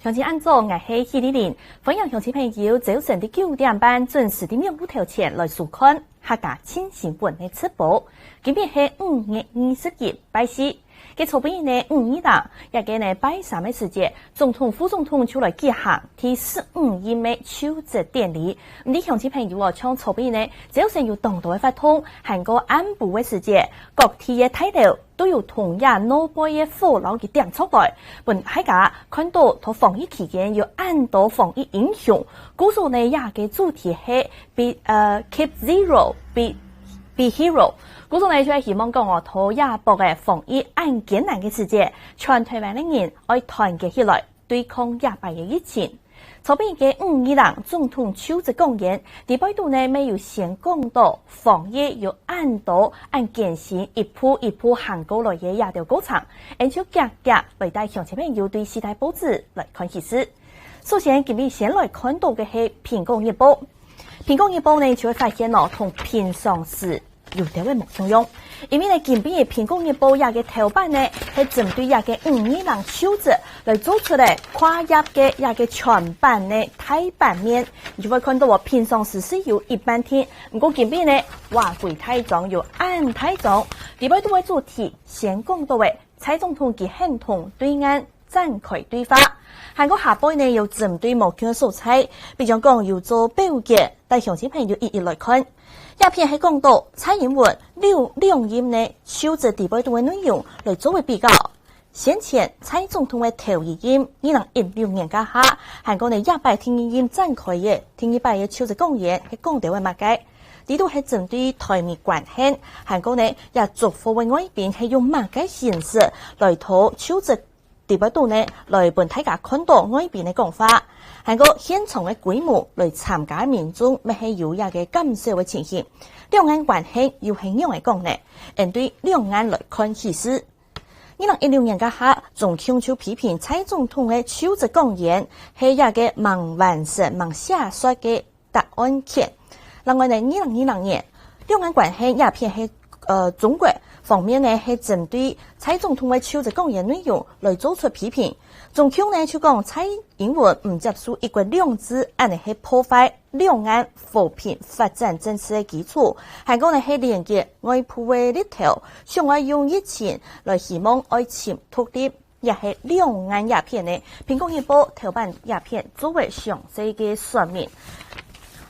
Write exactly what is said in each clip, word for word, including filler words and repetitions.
鄉親恁早，𠊎係許麗玲，歡迎鄉親朋友朝晨在九點半準時在網路頭前來收看客家新新聞个直播。今日係五月二十一，拜四。該昨晡日呢，五二零，這个呢拜三个時節，總統、副總統就來舉行第十五任个就職典禮。毋知鄉親朋友哦，像昨晡日呢，朝晨有當多个活動，還過暗晡个時節，各地个大樓 都有同這鬧熱个火摎佢點著來，分大家看著在防疫期間有恁多防疫英雄。故所呢，這个主題係Be，呃，Keep Zero, Be, Be Hero。故所呢，就係希望講哦，在這駁个防疫恁艱難个時節，全台灣个人愛團結起來，對抗這擺个疫情。 昨晡日个五二零總統就職講演，裡背肚呢乜有先講著防疫有恁多恁艱辛，一步一步行過來个這兜過程，𠊎就遽遽來帶鄉親朋友對四大報紙來看起勢。首先，今日先來看著个係蘋果日報。蘋果日報呢就會發現哦，同平常時 有兜仔無共樣。因為呢，今晡日蘋果日報這个頭版呢，係針對這个五二零就職來做出來跨頁个這个全版个大版面。你就會看著哦，平常時係有一半天，毋過今晡日呢，哇，幾大張，有恁大張，裡背肚个主題先講著个蔡總統佢肯同對岸 展開對話。還過下背呢，有針對無共个所在，比將講有做表格，帶鄉親朋友一一來看。這篇係講著蔡英文兩，兩任呢就職裡背肚个內容來做為比較。先前蔡總統个頭一任，二零一六年該下，還過呢這擺第二任展開个第二擺个就職講演係講兜仔麼个？裡肚係針對台美關係，還過呢這祝福个外賓係用麼个形式來討就職 裡背肚呢，來分大家看著外賓个講話，還過現場个規模來參加个民眾乜係有這个減少个情形。兩岸關係又係仰仔講呢？𠊎對兩岸來看起勢。二零一六年該下，中共就批評蔡總統个就職講演係這个吂完成、吂寫煞个 答案權。另外呢，二零二零年，兩岸關係這篇係，呃，中國方面呢係針對蔡總統个就職講演內容來做出批評。中共呢就講蔡英文毋接受一國兩制，恁仔係破壞兩岸和平發展政策个基礎，還講呢係連結外部个力頭，想愛用疫情來希望愛尋獨立。 也係兩岸這篇呢，蘋果日報頭版這篇做為詳細个說明。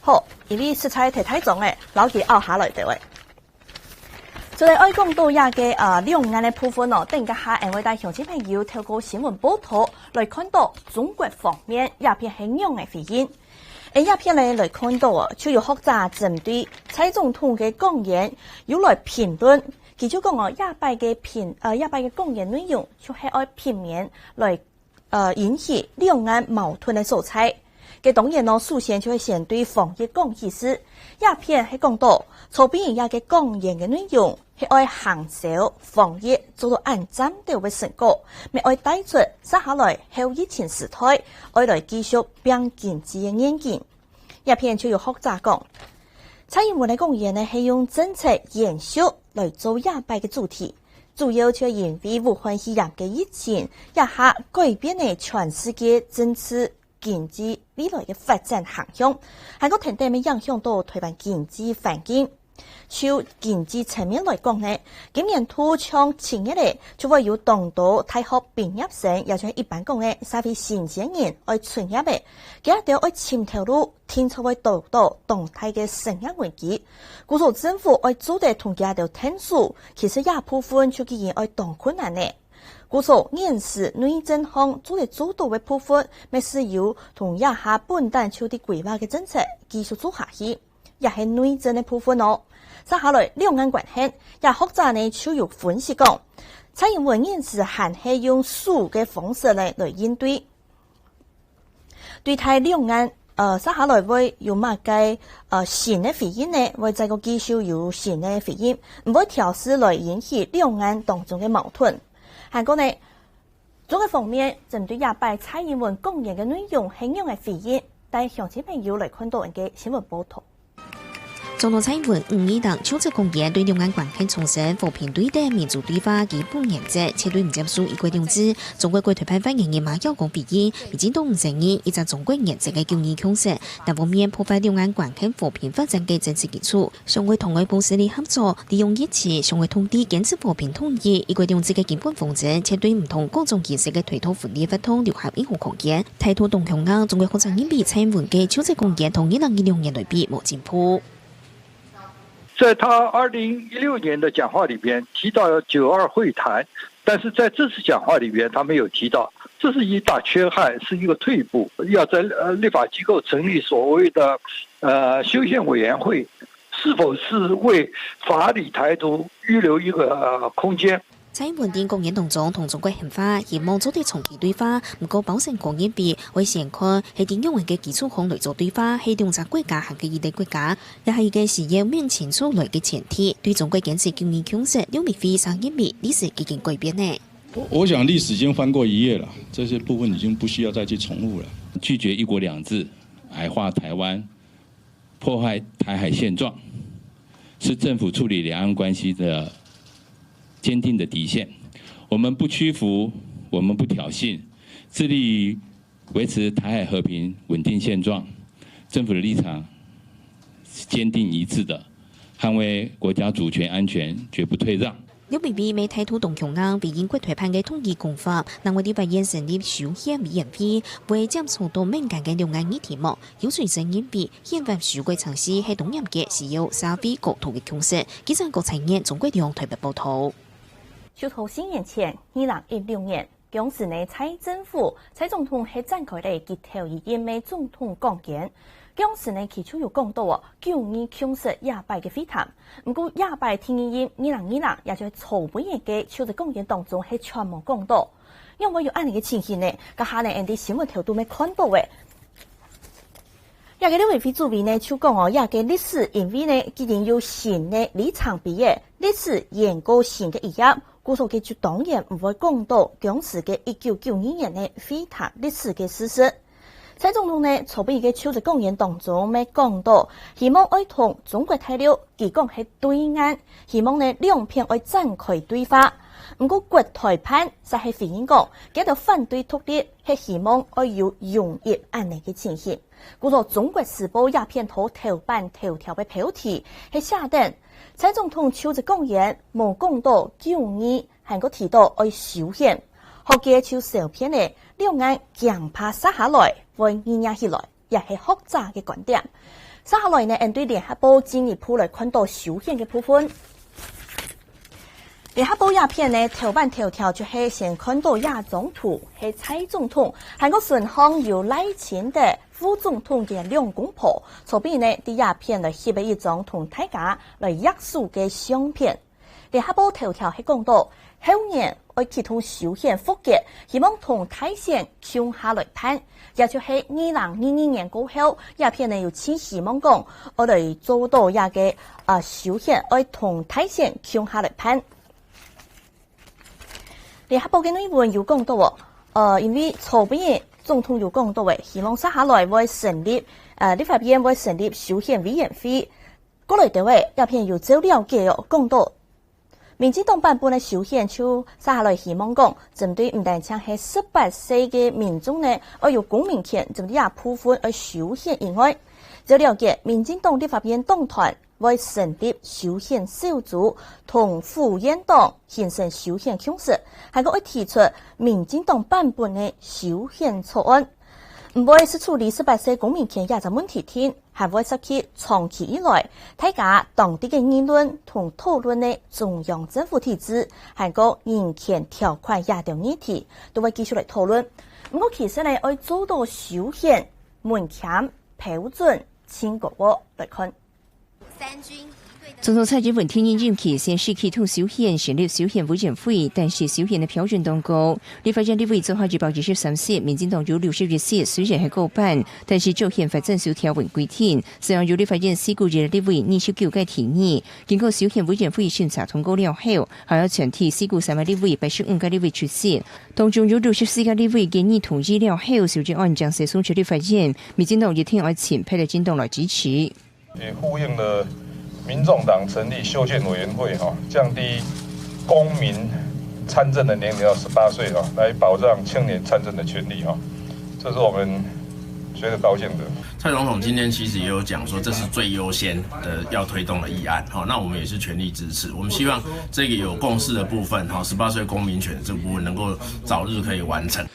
好，因為實在忒大張了，摎佢拗下來兜仔。做得愛講著這个，呃，兩岸个部分哦，等一下𠊎會帶鄉親朋友透過新聞報導來看著中國方面這篇係仰仔回應。而這篇呢來看著哦，就有學者針對蔡總統个講演有來評論，佢就講哦，這擺个評，呃，這擺个講演內容 就係愛避免來，呃，引起兩岸矛盾个所在。該當然咯，首先就係先對防疫講起勢。這篇係講著，昨晡日這个講演个內容係愛行銷防疫做到恁讚兜个成果，乜愛帶出接下來後疫情時代，愛來繼續拚經濟个願景。 這篇就有學者講，蔡英文个講演呢係用政策延續來做這擺个主題，主要就因為武漢肺炎个疫情，這下改變了全世界政治、經濟未來个發展方向，還過跈等乜影響著台灣經濟環境。 就經濟層面來講呢，今年度像七月仔，就會有當多大學畢業生，也就係一般講个社會新鮮人愛出業仔，佢兜愛尋頭路，定著會堵著當大个失業危機。故所政府愛做得同佢兜𢯭手，其實這部分就既然愛當困難了。故所現時內政項做得做著个部分，乜係有同這下本旦就在規劃个政策繼續做下去。 也係內政个部分哦。接下來，兩岸關係，這學者呢就有分析講，蔡英文現時還係用手个方式呢來應對。對待兩岸，呃，接下來會有麼个，呃，新个回應呢？會再過繼續有新个回應，毋會挑事來引起兩岸當中个矛盾。還過呢， 中國方面，針對這擺蔡英文講演个內容係仰仔回應，帶鄉親朋友來看著𠊎个新聞報導。總統蔡英文五二零就職公園對兩岸關係重申和平對等、民主對話基本原則，絕對毋接受一國兩制。中國國台辦發言人馬曉光回應，民進黨毋承認一隻中國原則个九二共識，單方面破壞兩岸關係和平發展个政治基礎。 上會同外部勢力合作，利用疫情，上會通知堅持和平統一、一國兩制个基本方針，絕對毋同各種形式个推倒分裂活動留下任何空間。態度當強硬，中國學者認為蔡英文个就職公園同二零二六年來比無進步。在他二零一六年的講話裡面提到九二會談，但是在這次講話裡面他沒有提到，這是一大缺憾，是一個退步。要在呃立法機構成立所謂的呃修憲委員會，是否是為法理台獨預留一個呃空間？蔡英文在講演當中同中國喊話，希望做得長期對話，毋過鮑成功認為愛先看係在仰般个基礎項來做對話，係兩隻國家還係一個國家，也係一個需要面清楚來个前提。對中國堅持九二共識，劉美惠就認為歷史已經改變了。我我想歷史已經翻過一頁了，這些部分已經不需要再去重複了。拒絕一國兩制，矮化台灣，破壞台海現狀，是政府處理兩岸關係的堅定的底線。我們不屈服，我們不挑釁，致力於維持台海和平穩定現狀。政府的立場是堅定一致的，捍衛國家主權安全，絕不退讓。劉美惠乜態度當強硬，回應國台辦个動議講法，另外立法院成立修憲委員會，會接觸到敏感个兩岸議題無？有學者認為， 憲法修改程序係當嚴格，需要社會高度个共識。記者郭彩燕、鍾國良台北報導。就在四年前，二零一六年，當時呢蔡政府蔡總統係展開了佢頭一任个總統講演。當時呢佢就有講到哦，九二共識這擺个會談。毋過這擺第二任二零二零，也就係昨晡日个就職講演當中係全無講到。仰會有恁仔个情形呢？這下呢，𠊎等新聞頭都乜看到誒。 這个陸委會主委呢就講哦，這个歷史因為呢既經有新个里程碑了，歷史演過新个一頁，故所佢就當然毋會講到當時个一九九二年个會談歷史个事實。蔡總統呢昨晡日个就職講演當中乜講到，希望愛同中國大陸，佢講係對岸，希望呢兩片愛展開對話。毋過國台辦就係回應講，佢兜反對獨立，係希望愛有融合恁仔个情形。 故所中國時報這篇在頭版頭條个標題係寫等，蔡總統就職講演無講到九二，還過提到愛修憲。學界就笑騙了，兩岸驚怕續下來會硬起來，也係學者个觀點。續下來呢，𠊎等對聯合報進一步來看到修憲个部分。 聯合報這篇呢，頭版頭條就係先看到這張圖，係蔡總統，還過身項有賴清德副總統个兩公婆，昨晡日呢，在這篇來翕个一張同大家來握手个相片。聯合報頭條係講到，後年愛啟動修憲複決，希望同大選共下來辦，也就係二零二二年過後，這篇呢有盡希望講，愛來做到這个啊修憲，愛同大選共下來辦。 聯合報个內文有講到哦，呃，因為昨晡日總統有講到誒，希望續下來會成立，呃，立法院會成立修憲委員會。過來兜誒，這篇有照了解哦，講到，民進黨版本个修憲就續下來希望講，針對毋單淨係十八歲个民眾呢，愛有公民權，針對這部分愛修憲以外，照了解，民進黨立法院黨團 會成立修憲小組，同府院黨形成修憲共識，還過愛提出民進黨版本个修憲草案。毋會係處理十八歲公民權這隻問題定，還會涉及長期以來大家當地个議論同討論个中央政府體制，還過人權條款這兜議題，都會繼續來討論。毋過其實呢，愛做到修憲門檻標準盡高哦，來看。 總統蔡英文第二任期先試啟動修憲，成立修憲委員會，但是修憲个標準當高。立法院立委做下一百二十三席，民進黨有六十一席，雖然係過半，但是照憲法增修條文規定，只要有立法院四分之一立委二十九个提議，經過修憲委員會審查通過了後，還愛全體四分之三个立委八十五个立委出席，當中有六十四个立委建議同意了後，修正案正式送出立法院，民進黨一定愛盡別个政黨來支持。 也呼應了民众党成立修宪委员会哈，降低公民参政的年龄到十八岁哈，来保障青年参政的权利哈，这是我们觉得高兴的。蔡总统今天其实也有讲说，这是最优先的要推动的议案哈，那我们也是全力支持。我们希望这个有共识的部分哈，十八岁公民权这部分能够早日可以完成。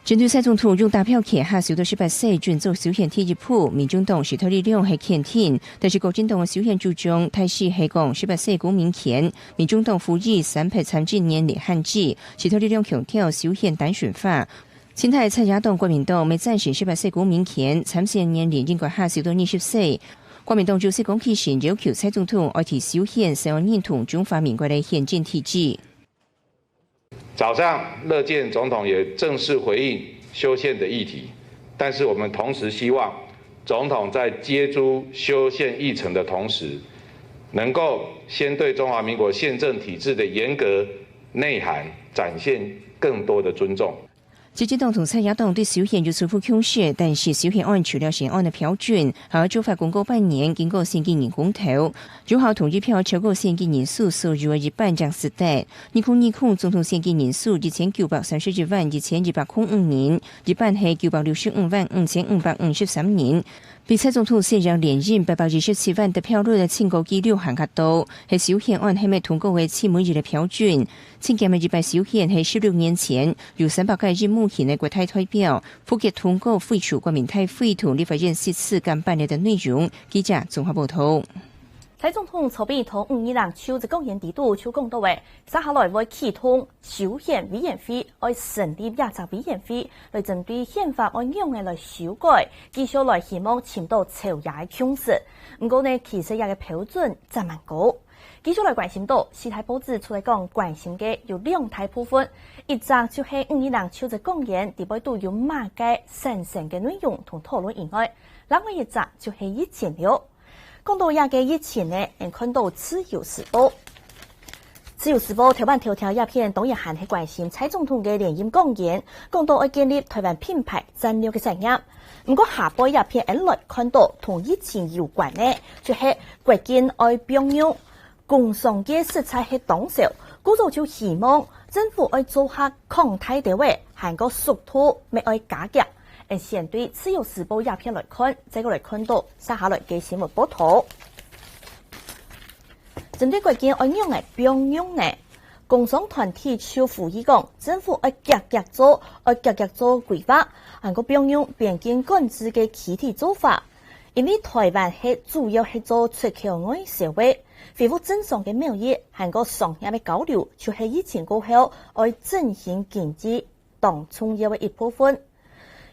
针對蔡總統用投票權下修到十八歲，準做修憲第一步，民眾黨時代力量係肯定，但是國民黨个修憲主張大勢係講十八歲公民權，民眾黨呼籲三八參政年齡限制，時代力量強調修憲單純化。親綠在野黨國民黨乜贊成十八歲公民權，參選年齡應該下修到二十歲。國民黨主席江啟臣要求蔡總統愛對修憲先認同中華民國个憲政體制。 早上，乐见总统也正式回应修宪的议题，但是我们同时希望总统在接诸修宪议程的同时，能够先对中华民国宪政体制的严格内涵展现更多的尊重。 執政黨同在野黨對修憲有初步共識，但是修憲案除了成案个標準，還愛做法公告半年，經過選舉人公投，有效同意票超過選舉人數所有个一半正使得。二零二零總統選舉人數一千九百三十一萬一千一百空五人，一半係九百六十五萬五千五百五十三人， 比蔡總統選贏連任八百二十七萬得票率个新高紀錄還較多，係修憲案係無通過个最尾一个標準。最近个一擺修憲係十六年前，有三百个任務型个國大代表否決通過廢除國民大會同立法院席次監半个等內容。記者綜合報導。蔡總統昨晡日在五二零就職公園裡肚就講到个，接下來會啟動 修憲委員會愛成立這隻委員會，來針對憲法愛仰仔來修改，繼續來希望尋到朝野个共識。毋過呢，其實這个標準正蠻高。繼續來關心到，四大報紙出來講關心个有兩大部分，一隻就係五二零就職公園裡背肚有麼个產生个內容同討論以外，另外一隻就係疫情了。 講到這个疫情呢，𠊎看到自由時報。自由時報頭版頭條這篇當然還係關心蔡總統个連任講演，講到愛建立台灣品牌戰略个產業。毋過下背這篇𠊎來看到同疫情有關个，就係國軍愛放勇，工商業實在係當少，故所就希望政府愛做下擴大兜仔，還過速度乜愛加遽。 𠊎先對自由時報這篇來看，再過來看到接下來个新聞報導。針對國軍愛仰仔放勇呢？工商團體就呼籲講，政府愛遽遽做，愛遽遽做規劃，還過放勇邊境管制个具體做法。因為台灣係主要係做出口外銷个，恢復正常个貿易，還過商業个交流，就係疫情過後愛振興經濟 當重要个一部分。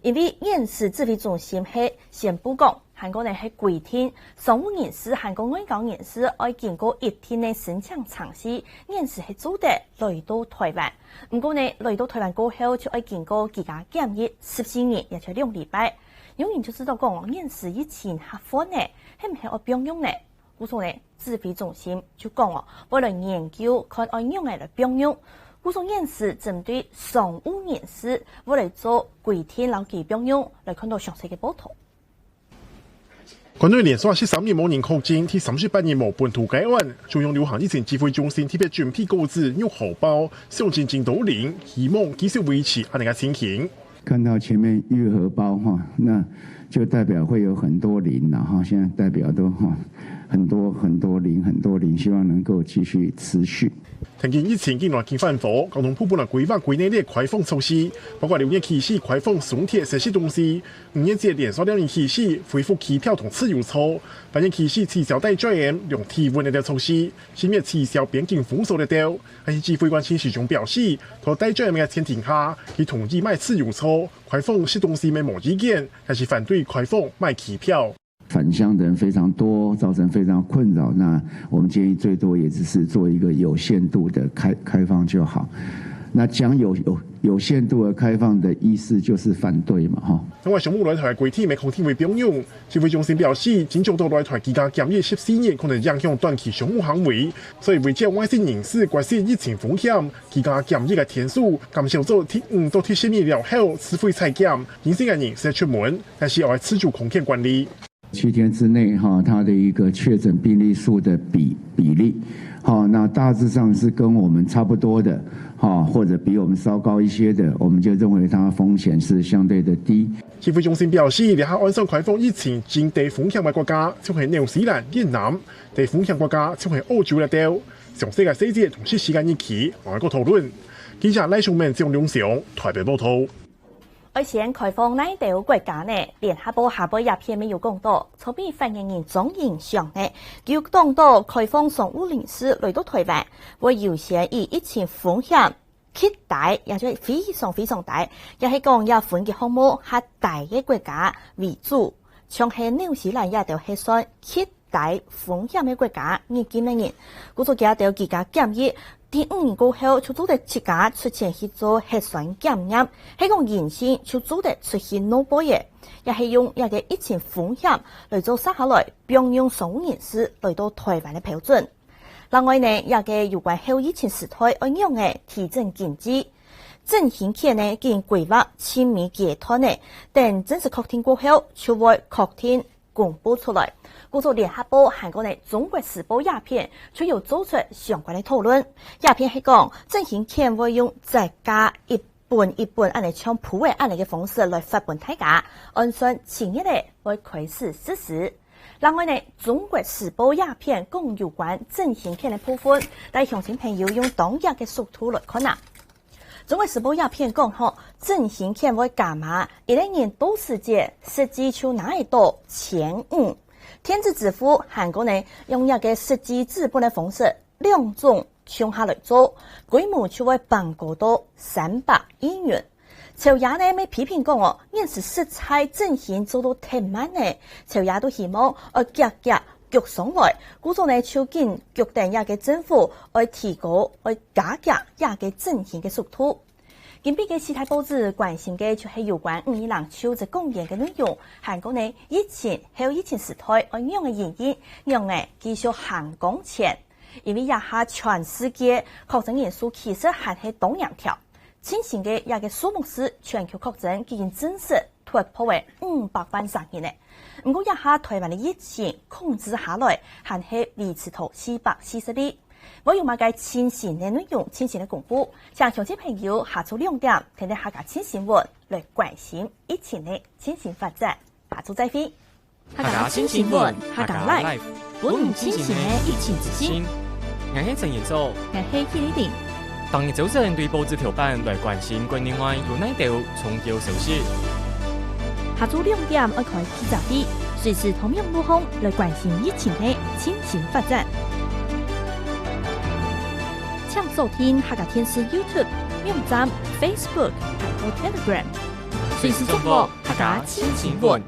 因為現時指揮中心係宣布講，還過呢係規定，商務人士還過外交人士愛經過一定个申請程序，現時係做得來到台灣。毋過呢，來到台灣過後，就愛經過居家檢疫十四日，也就兩禮拜。有人就知道講哦，現時疫情較穩呢，係毋係愛放勇呢？ 故所呢，指揮中心就講哦，會來研究看愛仰仔來放勇。故所現時針對商務人士，會來做規定摎佢放勇，來看到詳細个報導。國內連續十三日無人確診，第三十八日無本土個案，中央流行疫情指揮中心特別準備告知六號包，上升真多人，希望繼續維持恁樣个情形。 看到前面愈合包哈，那就代表會有很多零了哈。現在代表都哈很多很多零很多零，希望能夠繼續持續。天津疫情緊來緊反覆，交通部本來規劃幾日个開放措施，包括六月開始開放雙鐵食食東西，五月節連續兩日開始恢復機票同自由座，八月開始取消戴嘴罩、量體溫等等措施，十月取消邊境封鎖等等。但是指揮官陳時中表示，在戴嘴罩个前提下，佢同意買自由座， 開放食東西乜無意見，但是反對開放賣機票。返鄉的人非常多，造成非常困擾。那我們建議最多也只是做一個有限度的開開放就好。那講有有有限度的開放的意思就是反對嘛，哈。另外，商務來台个規定乜確定會放寬，指揮中心表示，斟酌到來台居家檢疫十四日可能影響短期商務行為，所以為照外籍人士關心疫情風險， 居家檢疫个天數減少到第五到第十日了後，自費採檢，陰性个人使得出門，但是愛自主空間管理。七天之内哈，它的一个确诊病例数的比比例，哈，那大致上是跟我们差不多的，哈，或者比我们稍高一些的，我们就认为它风险是相对的低。疾控中心表示，這下按算開放疫情，真低風險个國家就係紐西蘭、越南，低風險國家就係澳洲了兜。詳細个細節同時間日期，還愛過討論。記者賴松明、張龍雄台北報道。 愛先開放哪兜國家呢？聯合報下背一篇乜有講到，草莓發言人莊彥祥呢，佢有講到開放商務人士來到台灣，會優先以疫情風險極低，也就係非常非常低，也係講這分級項目較低个國家為主，像係紐西蘭這兜係算極 低風險个國家入境个人，故所佢兜居家檢疫，第五日過後就做得自家出錢去做核酸檢驗，係講陰性就做得出去外背个，也係用這个疫情風險來做設下來放用商務人士來到台灣个標準。另外呢，這个有關後疫情時代愛仰仔提振經濟，振興券呢已經規劃盡尾階段呢，等正式確定過後，就會確定 公布出來。故所聯合報還過呢中國時報這篇就有做出相關个討論。這篇係講，振興券會用折價一本一本恁仔像鋪仔恁仔个方式來發分大家，按算七月仔會開始實施。另外呢，中國時報這篇講有關振興券个部分，帶鄉親朋友用當下个速度來看啊。 中國時報這篇講吼，振興券會加碼，一個人到時節實際就拿得到千五。電子支付還過呢，用這个實際資本个方式，兩種共下來做，規模就會放高到三百億元。朝野呢乜批評講哦，現時實在振興做到忒慢呢，朝野都希望愛遽遽 遽上來，故所呢就緊遽等這个政府愛提高、愛加遽這个振興个速度。今晡日个四大報紙關心个就係有關五二零就職公園个內容，還過呢疫情後疫情時代愛仰仔營運，仰仔繼續行光前。因為這下全世界確診人數其實還係當嚴重， 最新个這个數目係全球確診已經正式突破了五百萬人呢。毋過這下台灣个疫情控制下來，還係維持到四百四十例。會有麼个最新个內容、最新个公布，請鄉親朋友下晝兩點，聽聽客家新新聞來關心疫情个最新發展。下晝再會。 客家新新聞，客家life，分你最新个疫情資訊。𠊎係陳仁祖，𠊎係許麗玲。逐日朝晨對報紙頭版來關心國內外有哪兜重要消息。下晝兩點愛開記者會，隨時透過路項來關心疫情个最新發展。請鎖定客家電視YouTube、網站、Facebook還有Telegram，隨時掌握客家新新聞。